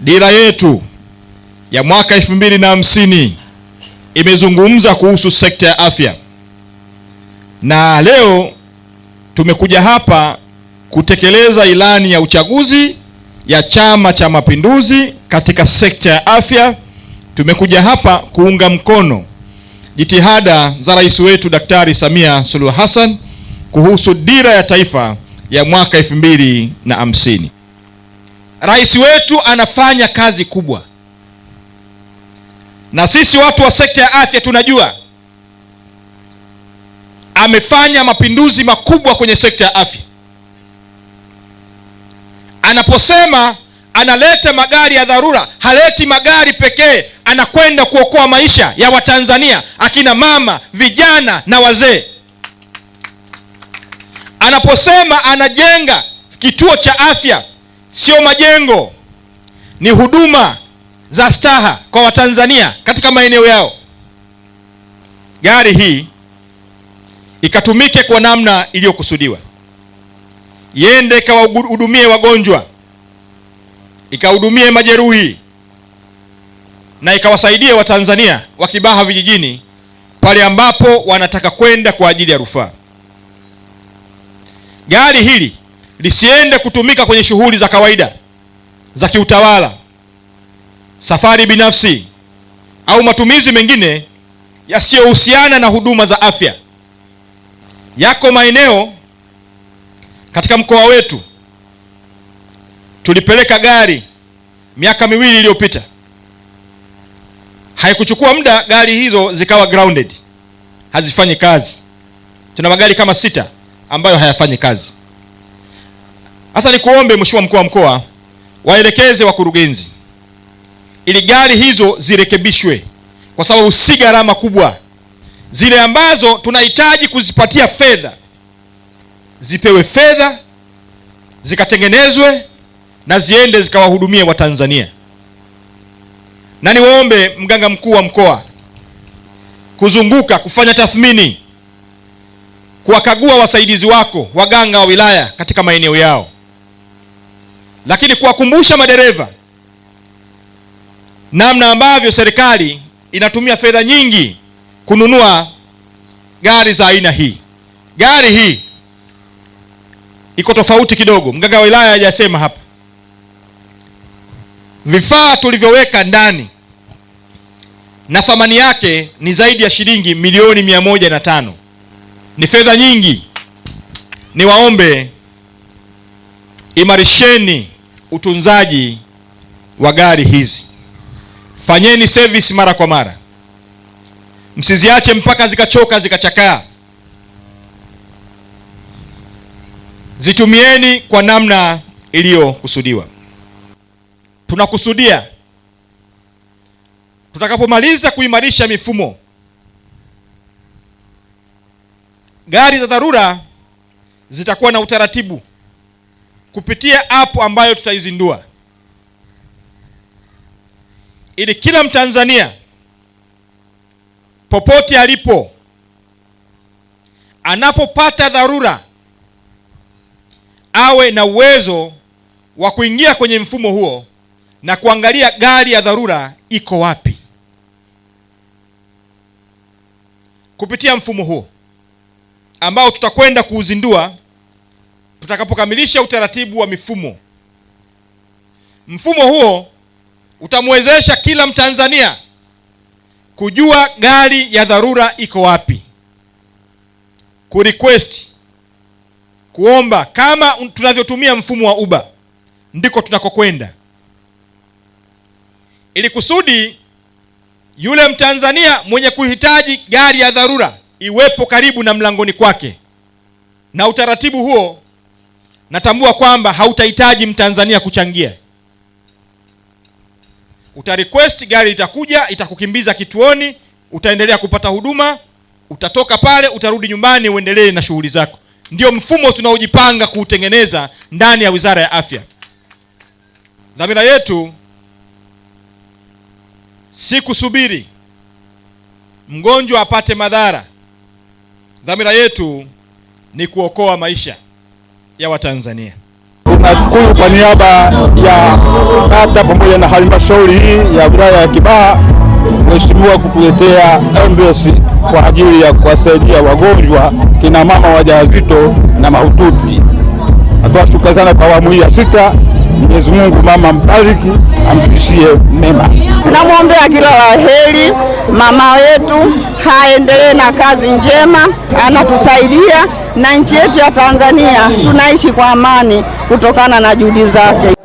Dira yetu ya mwaka 2050 imezungumza kuhusu sekta ya afya, na leo tumekuja hapa kutekeleza ilani ya uchaguzi ya Chama cha Mapinduzi katika sekta ya afya. Tumekuja hapa kuunga mkono jitihada za rais wetu Daktari Samia Suluhu Hassan kuhusu dira ya taifa ya mwaka 2050. Rais wetu anafanya kazi kubwa, na sisi watu wa sekta ya afya tunajua amefanya mapinduzi makubwa kwenye sekta ya afya. Anaposema analeta magari ya dharura, haleti magari pekee, anakwenda kuokoa maisha ya Watanzania, akina mama, vijana na wazee. Anaposema anajenga kituo cha afya, sio majengo, ni huduma za staha kwa Watanzania katika maeneo yao. Gari hii ikatumike kwa namna iliyokusudiwa, iende ikawahudumie wagonjwa, ikahudumie majeruhi na ikawasaidie Watanzania wa Kibaha vijijini pale ambapo wanataka kwenda kwa ajili ya rufaa. Gari hili lisiende kutumika kwenye shughuli za kawaida za kiutawala, safari binafsi au matumizi mengine yasiyohusiana na huduma za afya. Yako maeneo katika mkoa wetu tulipeleka gari miaka miwili iliyopita, haikuchukua muda gari hizo zikawa grounded, hazifanyi kazi. Tuna magari kama 6 ambayo hayafanyi kazi. Sasa nikuombe Mheshimiwa Mkuu wa Mkoa, waelekeze wakurugenzi ili gari hizo zirekebishwe, kwa sababu si gharama kubwa. Zile ambazo tunahitaji kuzipatia fedha zipewe fedha, zikatengenezwe na ziende zikawahudumie Watanzania. Na niwaombe mganga mkuu wa mkoa kuzunguka kufanya tathmini, kuwakagua wasaidizi wako waganga wa wilaya katika maeneo yao, lakini kuwakumbusha madereva namna ambavyo serikali inatumia fedha nyingi kununua gari za aina hii. Gari hii iko tofauti kidogo, mganga wa wilaya hajasema hapa. Vifaa tulivyoweka ndani na thamani yake ni zaidi ya shilingi milioni 105. Ni fedha nyingi. Niwaombe, imarisheni utunzaji wa gari hizi. Fanyeni service mara kwa mara. Msiziache mpaka zikachoka zikachakaa. Zitumieni kwa namna iliyokusudiwa. Tunakusudia tutakapomaliza kuimarisha mifumo, gari za dharura zitakuwa na utaratibu kupitia app ambayo tutaizindua, ili kila Mtanzania popote alipo anapopata dharura awe na uwezo wa kuingia kwenye mfumo huo na kuangalia gari ya dharura iko wapi. Kupitia mfumo huo ambao tutakwenda kuuzindua tutakapokamilisha utaratibu wa mifumo. Mfumo huo utamwezesha kila Mtanzania kujua gari ya dharura iko wapi, kurequest, kuomba. Kama tunavyotumia mfumo wa Uber, ndiko tunakokwenda, ili kusudi yule Mtanzania mwenye kuhitaji gari ya dharura iwepo karibu na mlangoni kwake. Na utaratibu huo natambua kwamba hautahitaji Mtanzania kuchangia. Uta request, gari itakuja, itakukimbiza kituoni, utaendelea kupata huduma, utatoka pale, utarudi nyumbani uendelee na shughuli zako. Ndio mfumo tunaojipanga kuutengeneza ndani ya Wizara ya Afya. Dhamira yetu si kusubiri mgonjwa apate madhara. Dhamira yetu ni kuokoa maisha ya Watanzania. Nashukuru kwa niaba ya kata pamoja na halmashauri hii ya wilaya ya Kibaha, mheshimiwa kutuletea ambulance kwa ajili ya kuwasaidia wagonjwa, kina mama wajawazito na mahututi. Natoa shukrani sana kwa awamu hii ya sita. Mwenyezi Mungu mama mbariki, amzidishie mema. Namwombea kila la heri mama wetu, haendelee na kazi njema, anatusaidia na nchi yetu ya Tanzania tunaishi kwa amani kutokana na juhudi zake.